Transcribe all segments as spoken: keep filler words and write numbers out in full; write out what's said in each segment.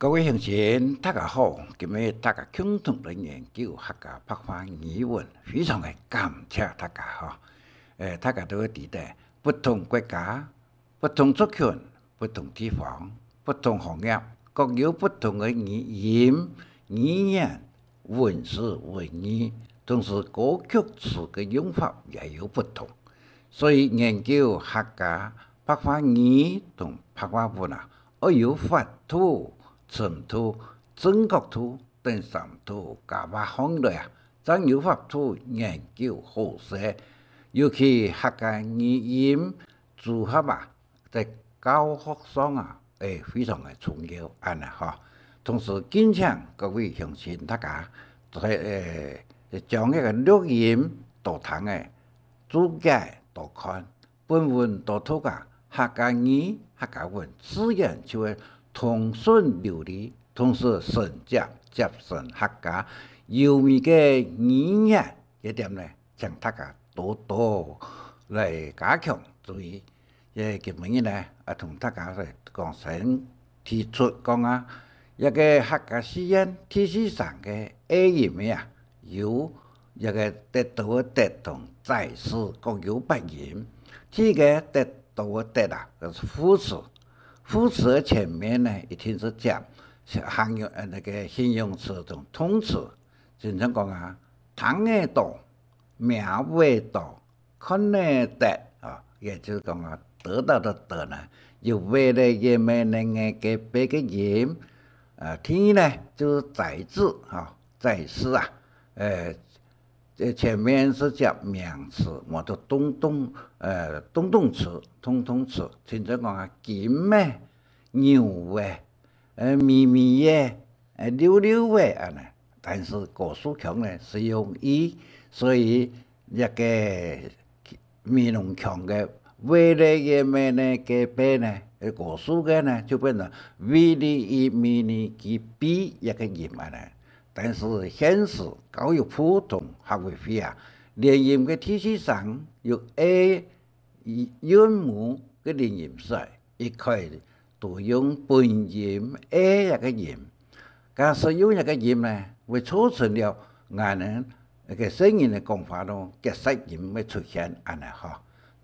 各位鄉親，大家好！今日大家共同來研究客家白話語文，非常个感謝大家吼。呃，大家都會知得，不同國家、不同族群、不同地方、不同行業，各有不同个語音、語言、文字、文意，同時歌曲詞个用法也有不同。所以研究客家白話語同白話文啊，愛有法度、程度、正確度等三度加把項來啊，正有法度研究好勢。尤其客家語音組合啊，在教學上啊，會非常个重要，恁呢吼。同時敬請各位鄉親大家，在，呃，將這个錄音多聽个，註解多看，本文多讀啊，客家語、客家文自然就會通順流利，同時承接、接承客家優美个語言。這點呢，請大家多多來加強注意。 這今晡日呢，啊，同大家來講，先提出講啊，這个客家四縣第四聲个A音个啊，有這个得到个得同在是各有八音。第一个得到个得啊，就是副詞。副詞个前面呢，一定係接形容，呃，該个形容詞同動詞。親像講啊，聽得到， 摸會到，看得得啊，也就係講啊，得到个得呢，有會了也沒那个隔壁个音。啊，第二呢，就係在字哈，在字啊，呃，這前面係接名詞，無就動動，呃，動動詞、動動詞，親像講啊，金个、牛个、呃，咪咪个、呃，溜溜个恁呢。但是高樹腔呢，係用i，所以這个美濃腔个會了也沒呢，隔壁呢，呃，高樹个呢，就變成v、l、i、mi、ni、ki、pi這个音恁呢。但是現時教育部同客委會啊，連音个第四聲有a 韻母个連音勢，一概都用本音a這个音。假使用這个音呢，會造成了𠊎等个細人个講話咯，結舌音會出現恁呢吼。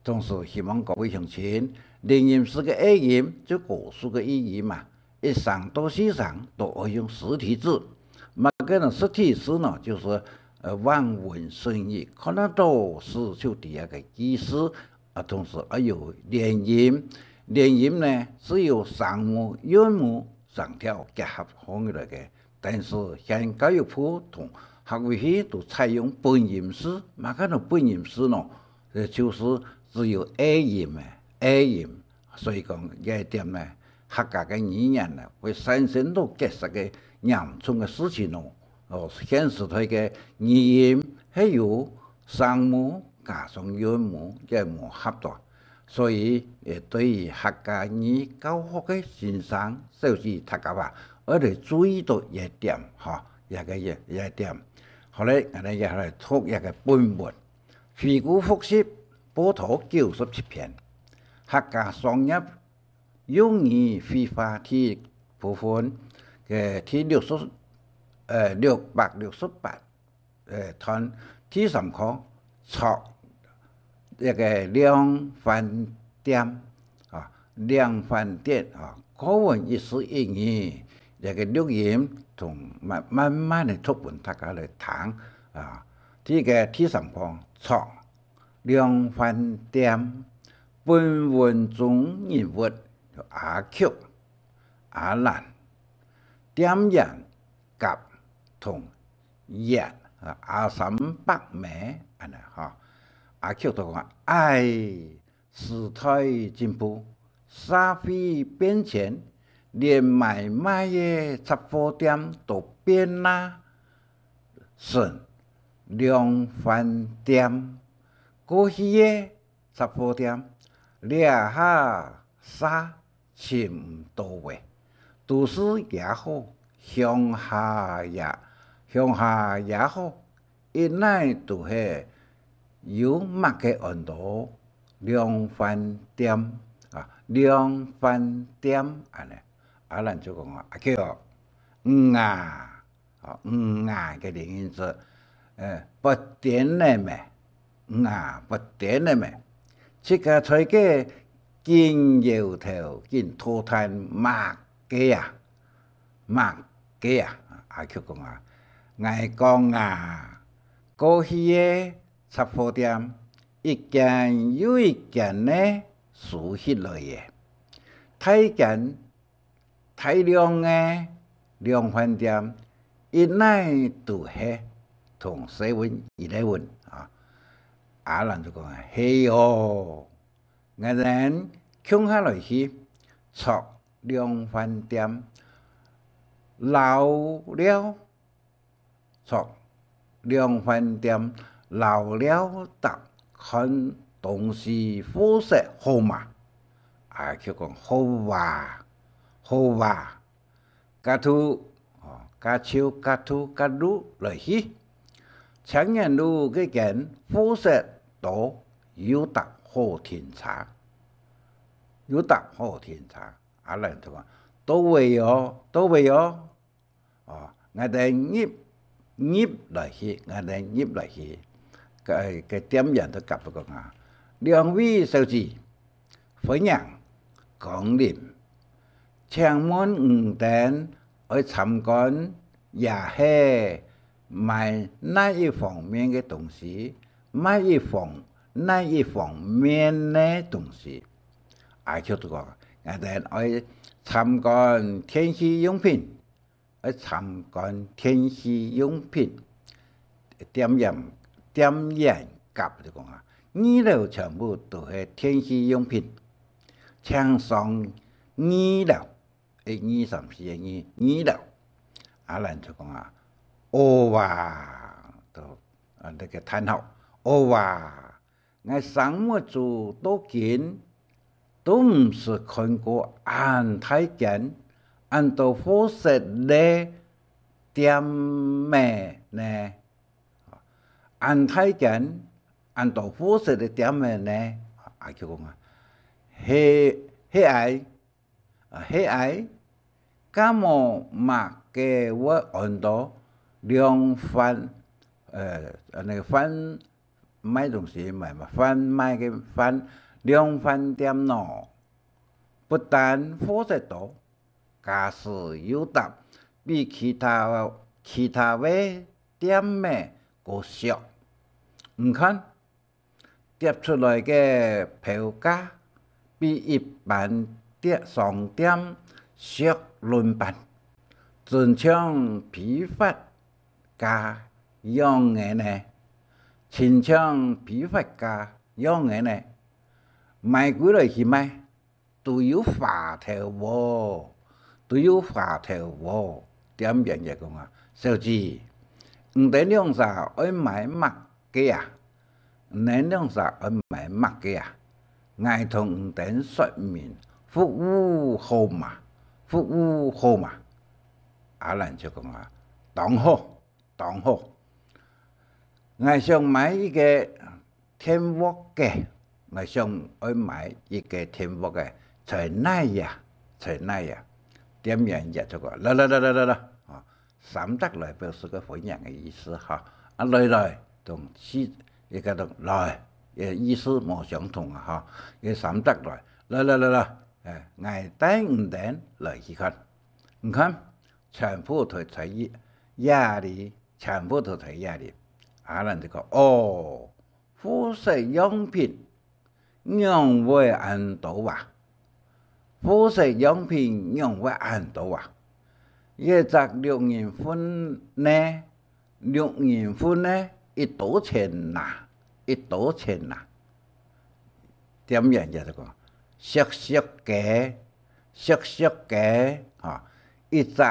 同時希望各位鄉親，連音勢个a音就高樹个i音嘛， 一聲到四聲都愛用實體字。麼个呢？實體字呢，就係，呃，望文生義，看得到字就知該个意思，啊，同時愛有連音。連音呢，係有聲母、韻母、聲調結合起來个。但是現教育部同客委會都採用本音字，麼个呢？本音字呢，呃，就係只有a音个，a音。 所以講，這一點呢，客家个語言呢，會產生到結舌个嚴重个事情哦。哦，現時代个語音係有聲母加上韻母个無合到，所以，呃，對於客家語教學个先生、小姐大家啊，愛來注意到這一點，吼，這个，這，這一點。好咧，𠊎等也來讀這个本文。回顧複習，報導九十七篇，客家商業 用語會話第一部分个第六十，呃，六百六十八，呃，段第三課，著，這个量販店，啊，量販店，啊，課文一字一語，這个錄音同慢，慢慢个讀分大家來聽，啊。第一个，第三課，著， 量販店，本文中人物有阿菊、阿蘭、店員甲同員，啊，阿三伯姆，恁呢吼。阿菊就講：「唉，時代進步，社會變遷，連買賣个雜貨店都變啦，成量販店。」過去个 雜貨店，這下煞尋毋到咧。都市也好，鄉下也，鄉下也好，一來都係有麼个安到量販店啊，量販店恁呢。阿蘭就講啊：「阿菊哦，魚啊，哦，魚啊个連音字，呃，不點了咩？魚啊，不點了咩？自家在該緊搖頭，緊拖沓，麼个啊？麼个啊？」阿Q講啊：「𠊎講啊，過去个雜貨店，一間又一間呢收起來耶，大間 大量个量販店，一哪都係。」同細文一來問啊，阿蘭就講啊：「係哦，𠊎等共下來去，著量販店遶尞， 著量販店遶尞，搭看東西貨色好嗎？」阿Q講：「好啊，好啊。」「加都，哦，加就加都加路來去。」青年路該間貨色多，又搭好停車，又搭好停車。阿蘭就講：「到位哦，到位哦。」 哦，𠊎等入，入來去，𠊎等入來去。該，該店員就甲佢講啊：「兩位小姐，歡迎光臨。請問你等愛參觀也係買哪一方面个東西，買一方，哪一方面个東西？」阿Q就講：「𠊎等愛參觀電器用品。」 愛參觀電器用品。店員，店員甲就講啊：「二樓全部都係電器用品，請上二樓。」一二三四个二，二樓。阿蘭就講啊：「哦哇！」都，啊，該个嘆號：「哦哇！」 「𠊎生活做到今，都毋識看過恁大間、恁多貨色个店仔呢。恁大間、恁多貨色个店仔呢。」阿Q講啊：「係，係啊， 啊，係啊，敢無麼个會安到量販，呃，該个販賣東西，賣，賣，販賣个販，量販店呢？不但貨色多，價數又搭比其他，其他个店仔過俗。你看， 貼出來个標價比一般店，商店俗輪班，真像批發價樣仔呢，真像批發價樣仔呢。買歸來去賣， 都有花頭哦，都有花頭哦。」店員就講啊：「小姐，你等兩儕愛買麼个啊？你等兩儕愛買麼个啊？𠊎同你等說明，服務好嗎？服務好嗎？」阿蘭就講啊：「當好，當好。」「𠊎想買一個 電鍋个，𠊎想愛買一個電鍋个，在哪呀？在哪呀？」店員也就講：「來來來來來來，啊，三隻來表示个歡迎个意思哈。啊，來來，同四，一個同來，个意思無相同啊哈。个三隻來，來來來來，哎，𠊎帶你等來去看。你看，全部都在這，這裡，全部都在這裡。」阿蘭就講：「哦， 貨色樣品仰會恁多啊？貨色樣品仰會恁多啊？一隻六人份呢，六人份呢，一多錢哪，一多錢哪？」店員也就講：「俗俗个，俗俗个，哈，一隻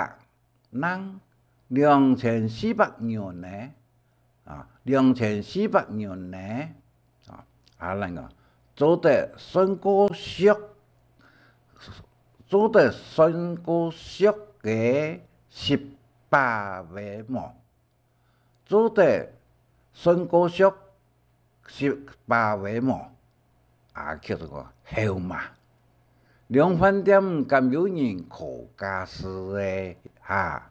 正兩千四百銀呢，啊，兩千四百銀呢。」啊，阿蘭講：「做得算過俗，做得算過俗个十把位無？做得算過俗 十把位無？」阿Q就講：「好嘛，量販店敢有人可價數个哈？」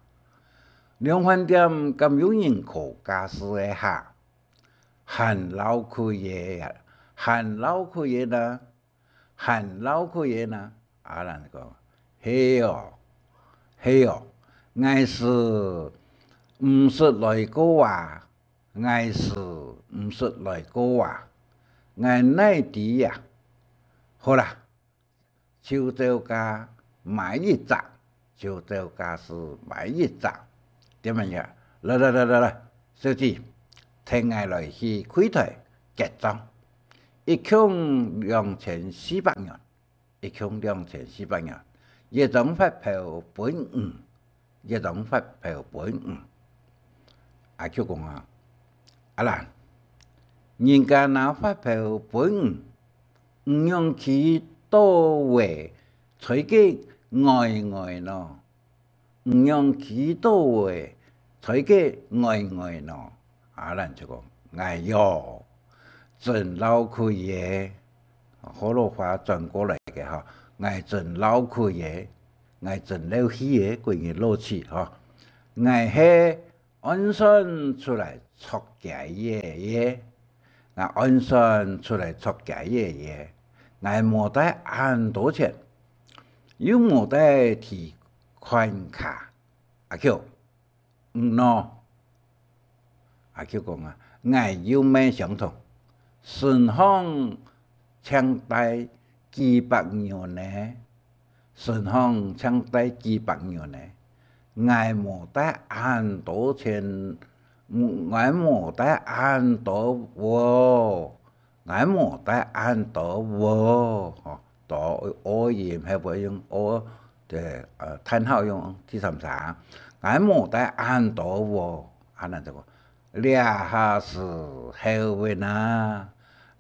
量販店敢有人考駕駛个哈？還漏氣个，還漏氣个呢？還漏氣个呢？」阿蘭講：「係哦，係哦，𠊎斯毋識來過啊，𠊎斯毋識來過啊，𠊎哪知啊？好啦， 就照價買一隻，就照價是買一隻。」店員講：「來來來來來，小姐，跈𠊎來去櫃台結帳，一共兩千四百元，一共兩千四百元，這張發票分你。」 一張發票分你。」阿菊講啊：「阿蘭，人家拿發票分你，你仰企到位在該呆呆呢？你仰企到位在該呆呆呢？」阿蘭就講：「𠊎喲，真漏氣个。」學老話轉過來个哈，𠊎真漏氣个。 𠊎真漏氣个，歸日落去吼。𠊎係按算出來著雞仔个，𠊎按算出來著雞仔个，𠊎無帶恁多錢，又無帶提款卡。」阿菊：「你呢？」阿菊講啊：「𠊎又乜相同，身項淨帶幾百銀呢，身項淨帶幾百銀呢，𠊎無帶恁多錢，𠊎無帶恁多喔。」 𠊎無帶恁多喔，吼，多，o音，係會用o，對，呃，嘆號用第三聲。𠊎無帶恁多喔，阿蘭就講：「這下斯後尾哪，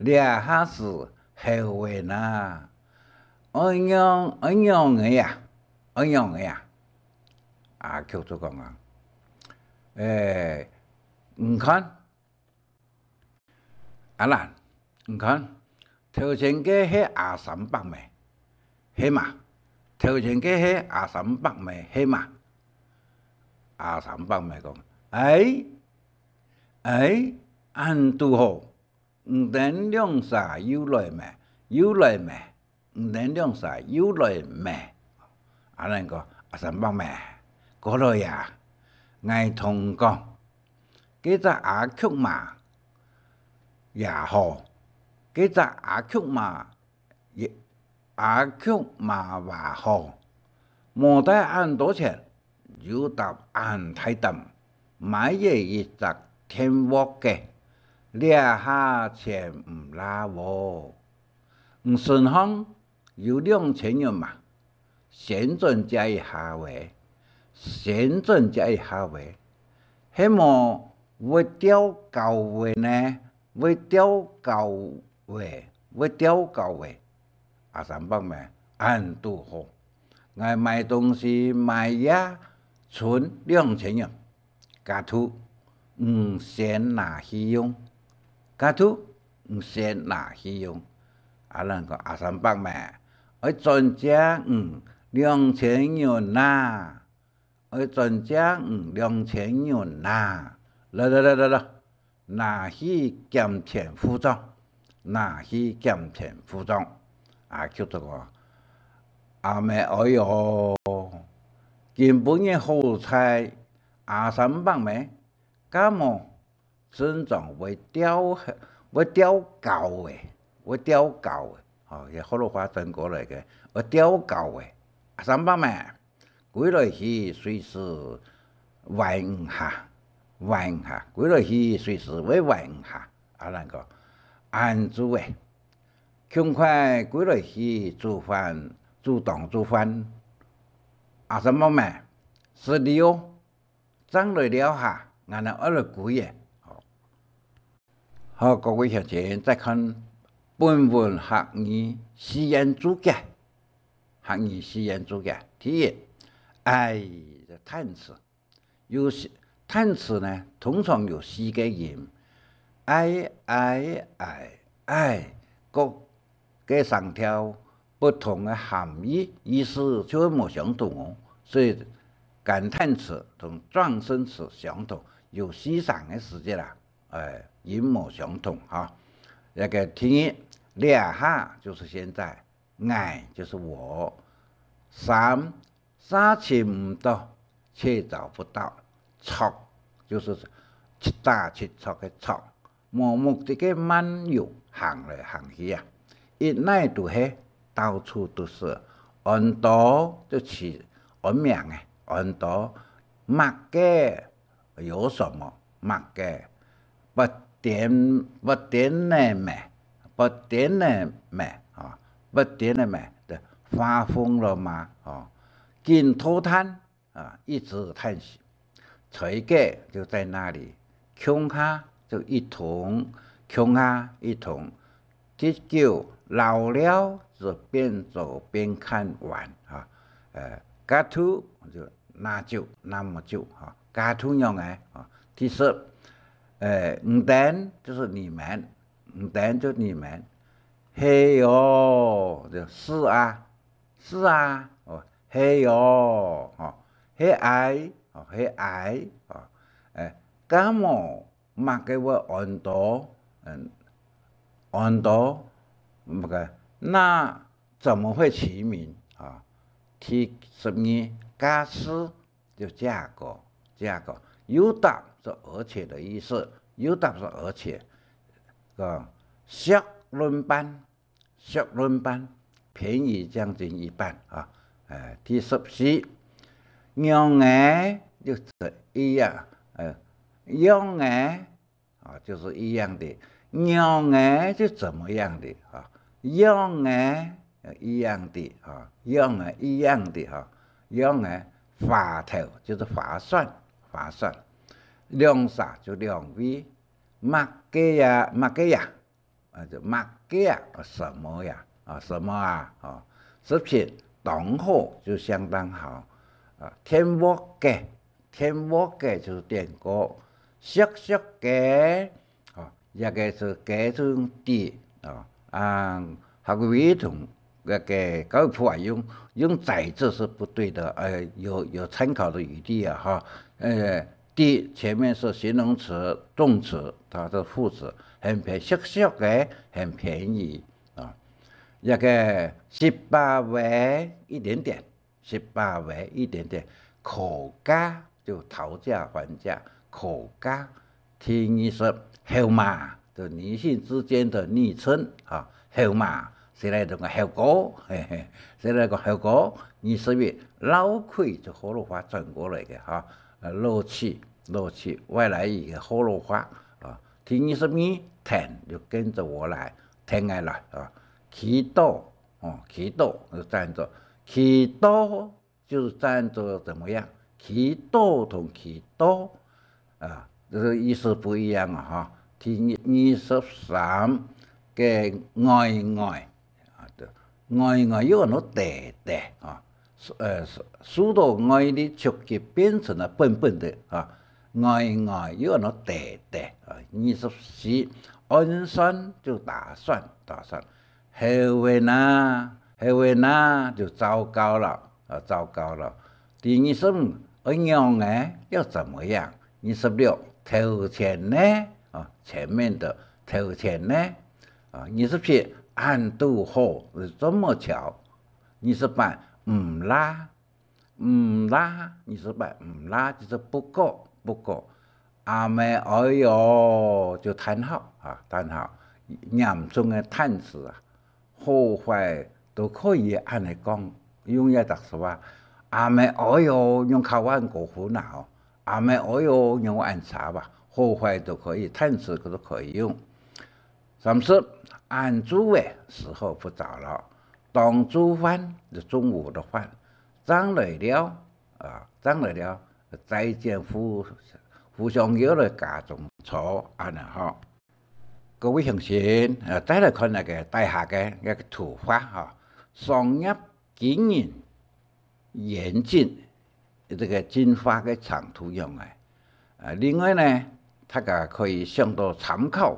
這下斯後尾哪，愛仰，愛仰仔啊，愛仰仔啊。」阿菊就講啊：「欸，你看， 阿蘭，你看，頭前个係阿三伯咩？係嘛？頭前个係阿三伯咩？係嘛？」阿三伯咩講：「欸，欸，恁堵好，你等兩儕又來咩？又來咩？ 你等兩儕又來咩？」阿蘭講：「阿三伯咩，過來啊，𠊎同你講，該隻阿菊嫲也好，該隻阿菊嫲也，阿菊嫲話好，無帶恁多錢， 又搭恁大膽，買了一隻電鍋个，這下錢毋罅喔。你身項有兩千銀嘛？先轉借一下喂，先轉借一下喂。係無會吊高喂呢？會吊高喂，會吊高喂。」阿三伯咩，恁堵好。 𠊎買東西買這賰兩千銀，該度你先拿去用，該度你先拿去用。阿蘭講：「阿三伯咩，愛轉借你兩千銀哪，愛轉借你兩千銀哪。來來來來來， 拿去減錢付帳，拿去減錢付帳。」阿菊就講：「阿姆哀喲，今晡日好彩，阿三伯姆，敢無正經會吊，會吊高欸，會吊高欸。」吼，這學老話轉過來个，會吊高欸。阿三伯姆， 歸來去隨時歪你下，歪你下，歸來去隨時會歪你下。阿蘭講：「恁仔細，趕快歸來去煮飯，煮當晝飯。」阿三伯姆，失禮喔，正來尞下，𠊎等愛來歸欸。好，各位鄉親，再看本文客語四縣註解。 客語四縣註解。第一，哀，這嘆詞。有四，嘆詞呢，通常有四個音：ai、ai、ai、ai，各個聲調不同个含義，意思就會無相同喔。所以感嘆詞同狀聲詞相同，有四聲个時節啦，哎，音無相同哈。這个第一，這下就是現在，𠊎就是我。三， 沙尋毋到，卻找不到。著，就是七打七著个著，無目的个漫遊，行來行去啊。一哪都係，到處都是。安到就取安名誒，安到麼个，有什麼，麼个，不點，不點个咩，不點个咩，啊，不點个咩，對，發瘋了嗎？哦，緊拖怛， 啊，一直怛死。在該就在那裡，共下就一同，共下一同。忒久，老了就邊走邊看玩啊。呃，甲肚就拿酒，拿無酒哈，甲肚樣誒啊。第十，呃，你等就是你們，你等就你們。係哦，就是啊， 是啊，哦，係哦，吼，係𠊎，哦，係𠊎，哦，誒，敢無麼个會安到，嗯，安到，那個，那怎麼會其名啊？第十二，假使就這個，這個，又搭是而且的意思，又搭是而且，啊，削論半， 削論半，便宜將近一半啊。呃，第十四，樣仔就是一樣，呃，樣仔啊，就是一樣的，樣仔就怎麼樣的啊，樣仔，呃，一樣的啊，樣仔一樣的啊，樣仔划頭就是划算，划算，兩儕就兩位，麼个呀，麼个呀， 啊，就麼个啊，什麼呀，啊，什麼啊，哦，十七，當好就相當好，啊，電鑊个，電鑊个就是電鍋，惜惜个，哦，這个是个就用的，哦，啊，客語同 該个教育部啊，用，用在這是不對的，呃，有，有參考的餘地啊，哈。呃，的前面是形容詞、動詞，它是副詞，很便，惜惜个，很便宜啊。這个十八位一點點，十八位一點點，可嘉 就討價還價，可嘉。第二十，后媽，就女性之間的昵稱啊，后媽，先來講个后哥，嘿嘿，先來講后哥。二十一，漏氣就河洛話轉過來个哈，呃，漏氣，漏氣，外來語个河洛話啊。第二十二，跈，就跟著我來，跈𠊎來啊。祈禱，哦，祈禱，就站著，祈禱 就是站著怎麼樣？祈禱同祈禱，啊，這個意思不一樣啊，哈。第二十三个呆呆，啊，對，呆呆又安到呆呆，啊，受，呃，受，受到外力刺激變成了笨笨的，啊，呆呆又安到呆呆，啊，二十四，安算就打算，打算，後尾呢，後尾呢，就糟糕了。 啊，糟糕了。第二十五，愛仰仔，要怎麼樣？二十六，頭前呢？啊，前面的頭前呢？啊，二十七，恁堵好，這麼巧。二十八，毋罅，毋罅，二十八，毋罅，就是不夠，不夠。阿姆哀喲，就嘆號啊，嘆號，嚴重个嘆詞啊。 好壞都可以恁呢講，用這隻說法。阿姆哀喲，仰恁高分啊吼，阿姆哀喲，仰恁差啊，好壞都可以，嘆詞都可以用。三十，恁晝个時候不早了，當晝飯，就中午的飯，正來尞，啊，正來尞，再見，互，互相邀來家中坐，恁呢吼。 各位鄉親，呃，再來看該个底下个，該个圖畫哈，商業經營嚴峻，這個進化个程度樣仔。呃，另外呢，大家可以想到參考，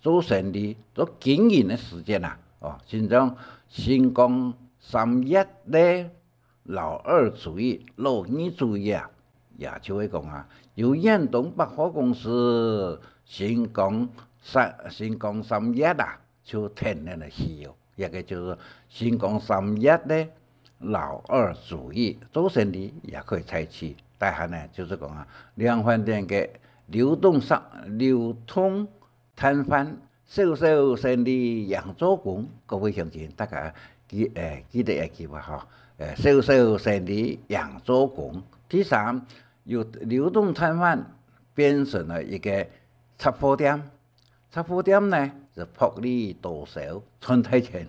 做生理、做經營个時間啊，哦，親像新光三越咧，老二主義、老二主義啊，也就係講啊，由遠東百貨公司、新光三、新光三越啊，就跈等來去哦。這个就係新光三越个老二主義，做生理也可以採取。但係呢，就係講啊，量販店个流動商、流動 攤販，小小生理贏做工，各位鄉親，大家記，誒，記得這句話吼，誒，小小生理贏做工。第三，由流動攤販變成了一個雜貨店，雜貨店呢，就薄利多銷賺大錢，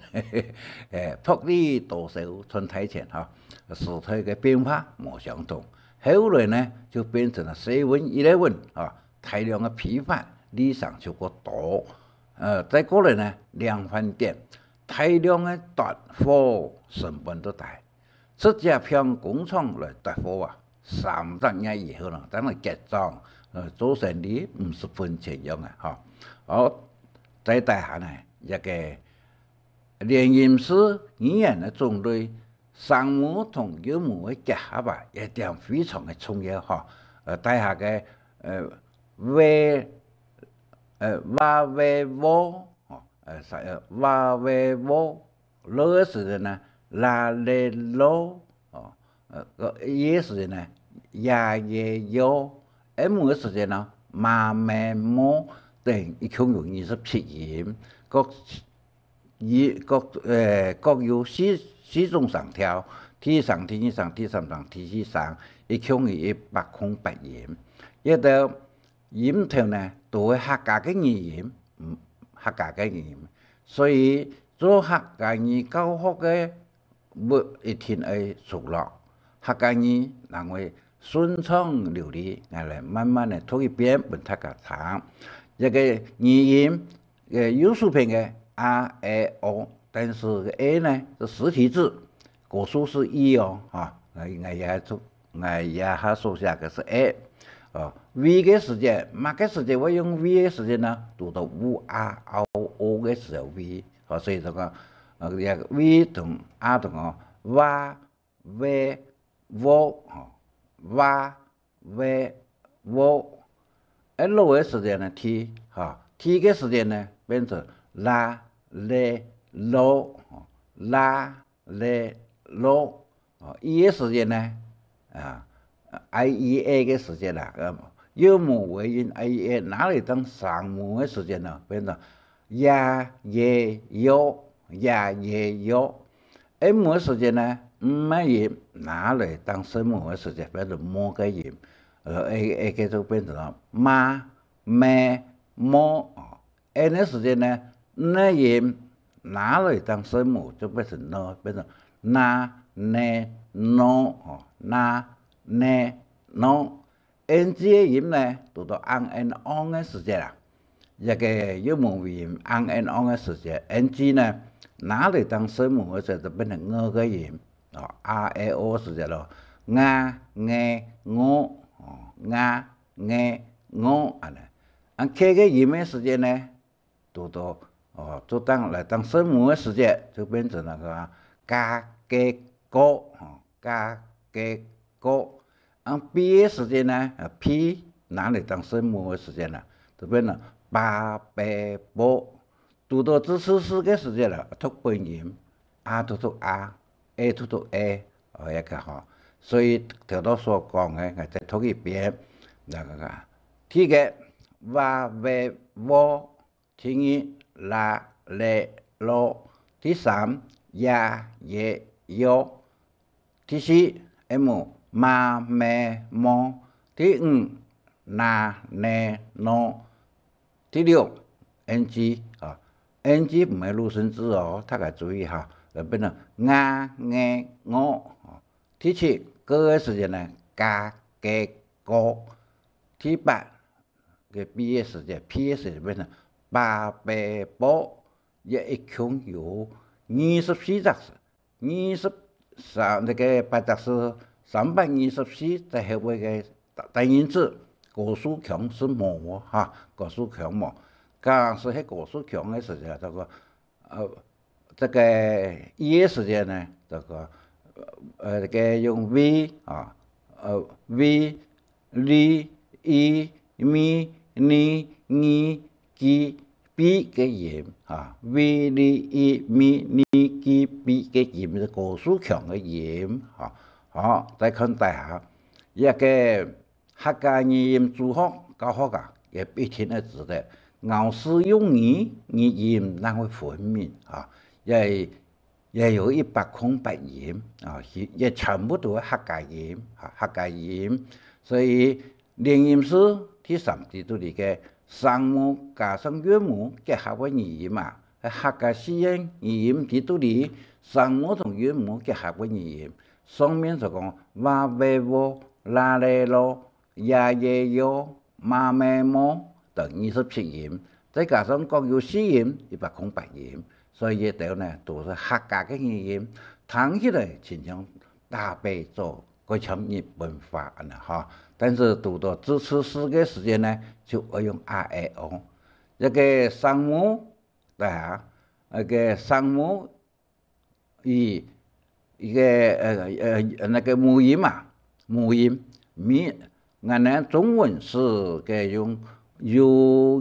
誒，薄利多銷賺大錢吼，時代个變化無相同。後來呢，就變成了seven eleven吼， 大量个批發，利息就過多。呃，再過來呢，量販店，大量个囤貨，成本都大，直接向工廠來囤貨啊，三隻月以後呢，等佢結帳，呃，做生理毋使分錢樣啊，吼。好，再底下呢，一個連音式語言个種類，聲母同韻母个結合啊，這點非常个重要吼。呃，底下个，呃，ve，呃，va ve vo，吼，呃，啥，呃，va ve vo，lo个時節呢，la le lo，吼，呃，i个時節呢，ya ye yo，m个時節呢，ma me mo，等一共有二十七音，各 一，各，呃，各有四，四種聲調，第一聲、第二聲、第三聲、第四聲，一共有一百空八音。這兜音調呢，都係客家个語音，嗯，客家个語音。所以做客家語教學个，毋一定愛熟絡。客家語能夠順暢流利，𠊎來慢慢个讀一遍分大家聽。這個語音 呃，右手片个a、e、o，但是个e呢，係實體字，古數係i哦，哈，𠊎，𠊎這下做，𠊎這下所寫个係e。哦，v个時節，麼个時節會用v个時節呢？堵到u、a、ao、o个時候v，哦，所以這個，呃，這個v同a同哦，va、ve、vo，吼，va、ve、vo。lo个時節呢，t，吼，t个時節呢，變成la、le、lo，吼，la、le、lo。哦，i个時節呢，啊，i、e、a个時節啦，呃，韻母尾音i、e、a拿來當聲母个時節呢，變成ya、ye、yo，ya、ye、yo。 m个時節呢，m个音拿來當聲母个時節，變成mo个音，呃，會，會叫做變成了ma、me、mo。哦，n个時節呢，n个音拿來當聲母就變成no，變成na、ne、no，哦，na、ne、no。 ng个音呢，堵到ang、en、ong个時節啊，這個韻母尾音ang、en、ong个時節，ng呢，拿來當聲母个時節就變成ng个音。哦，a、e、o个時節咯，nga、nge、ngo，哦，nga、nge、ngo，恁呢。啊，k个音个時節呢， 堵到，哦，做當，來當聲母个時節，就變成那個ka、ke、ko，吼，ka、ke、ko。啊，p个時節呢，啊，p拿來當聲母个時節呢，就變成pa、pe、po。堵到字次四个時節了，讀本音，a讀讀a，e讀讀e，哦，這個吼。所以頭頭所講个，𠊎再讀一遍，那個，第一個，va、ve、vo， 第二，la、le、lo。第三，ya、ye、yo。第四，m、ma、me、mo。第五，na、ne、no。第六，ng，啊，ng毋係入聲字哦，大家注意哈，就變成nga、nge、ngo。第七，k个時節呢，ka、ke、ko。第八， 个p个時節，p个時節變成pa、pe、po，也一共有二十四隻字，二十三，那個八隻字，三百二十四隻後尾个單，單音字，古數腔係無哦，哈，古數腔無。假使係古數腔个時節，這個，呃，這個i个時節呢，這個呃，个用V啊，呃，V、L、I、M、N、N、G、B个音啊，V、L、I、M、N、G、B个音係高樹腔个音啊。好，再看底下，一个 客家語音主學教學啊，也必定愛知得，咬字用語，語音哪會分明啊？也也有一百空八音啊，也全部都係客家音啊，客家音。所以連音字第三知肚裡个聲母加上韻母結合个語音啊，係客家四縣語音知肚裡聲母同韻母結合个語音。上面就講哇、喂、喔、啦、咧、囉、 呀、耶、喲、嘛、咩、無等二十七音，再加上各有四音，一百空八音，所以這兜呢都係客家个語音，聽起來親像打嘴鼓，蓋像日本話恁樣哈。但是讀到字詞字个時間呢，就愛用啊、欸、喔。這个聲母，對啊，那个聲母 以一个呃呃那个母音嘛，母音，母，𠊎等中文係个用有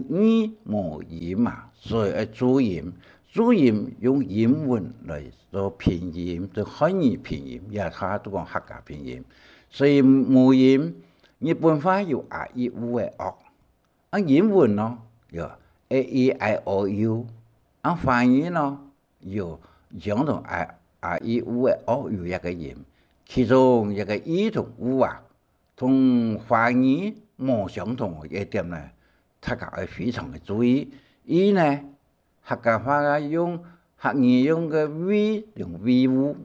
義母音嘛，所以愛注音。注音用英文來做拼音，就漢語拼音，也下都講客家拼音。所以母音，日本話有a、i、u个喔， 啊，英文呢，有a、e、i、o、u，啊，華語呢，有相同a、a、i、u个o、u一个音，其中一个i同u啊，同華語無相同个一點呢，大家愛非常个注意。i呢， 客家話啊，用客語用个V用V u，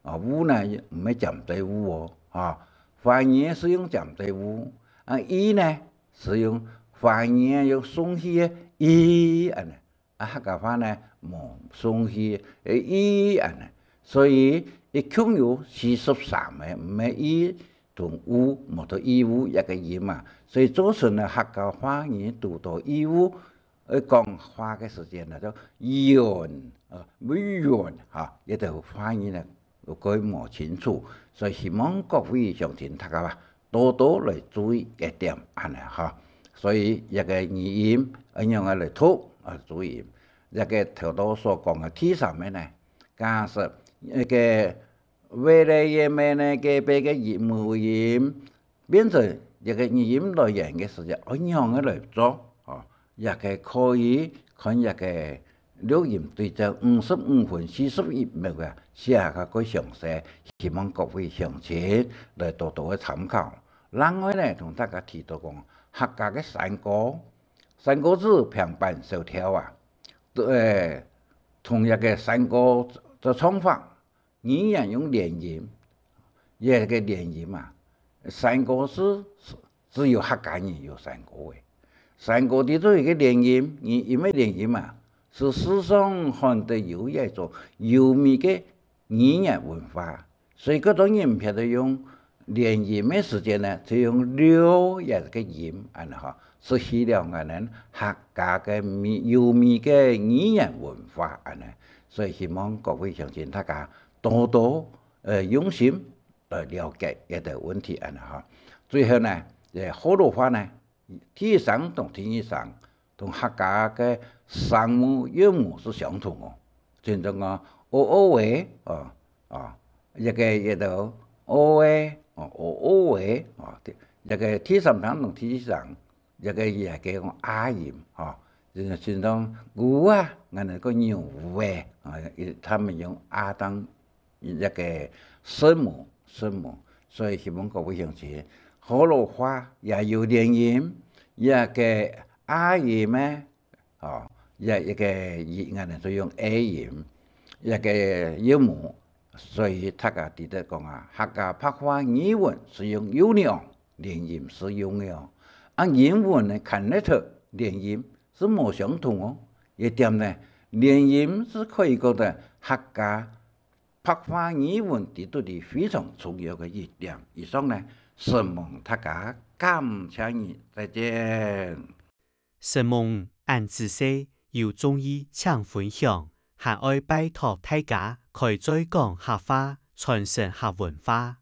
啊，u呢毋係尖嘴u喔，哈，華語係用尖嘴u，啊，i呢係用華語用送氣个i恁呢，啊，客家話呢無送氣个i恁呢，所以一共有四十三个，毋係i同u，無到i u一个音嘛，所以造成呢客家話語堵到i u 愛講話个時間呢，就遠，呃，遠哈，這兜話語呢，有蓋無清楚，所以希望各位鄉親大家啊，多多來注意這點恁呢哈。所以這个語音愛仰仔來讀啊，注意。這个頭到所講个第三个呢，假使那个 喂、咧、耶、咩、呢、个、別个音母音，變成一个語音來源个時節，愛仰仔來做？哦，也个可以看這个錄音對照五十五分四十一秒啊，寫較過詳細，希望各位鄉親來多多个參考。另外呢，同大家提到講，客家个山歌，山歌子平板小調啊，對，同這个山歌个唱法， 語言用連音，這个連音啊，山歌係只有客家人有山歌个。山歌裡肚一个連音，語音个連音啊，係世上罕得有一種優美个語言文化。所以，各種人毋曉得用連音个時間呢，就用六這个音，恁呢吼，係去了𠊎等客家个美，優美个語言文化，恁呢。所以，希望各位鄉親大家 多多，呃，用心來了解這兜問題恁呢吼。最後呢，這學老話呢，第一聲同第二聲，同客家个聲母韻母係相同哦。親像講，o、o、e，哦，哦，這个，這兜，o、e，哦，o、o、e，哦，這个第三聲同第四聲， 這个也叫講a音，吼，就係像講牛啊，𠊎等講牛仔，啊，佢，他們用a當一个聲母，聲母，所以希望各位鄉親，學老話也有連音，這个a音呢，吼，這一个，𠊎等就用a音，這个韻母，所以大家知得講啊，客家白話語文係用有兩 連音係用个哦。啊，英文个connected連音係無相同哦。這點呢，連音係可以講得客家白話語文裡肚裡非常重要个一點。以上呢，承蒙大家，感謝你，再見。承蒙恁仔細，有中意請分享，還愛拜託大家開嘴講客話，傳承客文化。